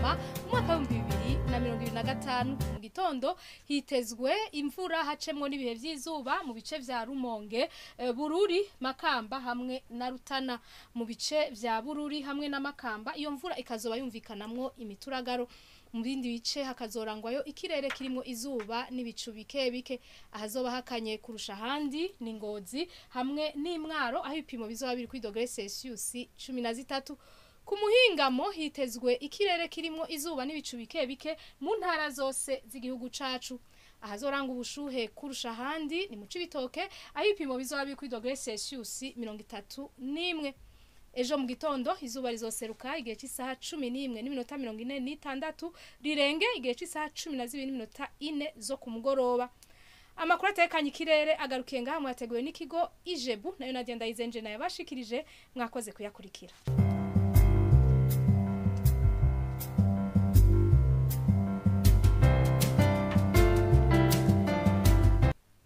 Kigarama, umwaka w'2025. Mu gitondo hitezwe imvura hacemwo n'ibihe vy'izuba mu bice vya Rumonge, Bururi, Makamba hamwe na Rutana. Mu bice vya Bururi hamwe na Makamba iyo mvura ikazoba yumvikanamwo imituragaro. Mu bindi bice hakazorangwayo ikirere kirimo izuba n'ibicu bike bike. Ahazoba hakanye kurusha ahandi ni Ngozi hamwe n'Imwaro, aho ibipimo bizoba biri kuri dogere Celsius 13. Ku muhingamo hitezwe ikirere kirimo izuba n'ibicu bike bike mu ntara zose z'igihugu cacu. Ahazoranga ubushuhe kurusha ahandi ni mu Cibitoke, aho ibipimo bizoba biri kuri dogere Celsius 31. Ejo mu gitondo izuba rizoseruka igihe cy'isaha 11:46, rirenge igihe cy'isaha 12:04 zo ku mugoroba. Amakuru atekanye ikirere agarukiye ngaha, mwateguwe n'ikigo Ijebu, nayo Nadia Ndayizenje nayo bashikirije. Mwakoze kuyakurikira.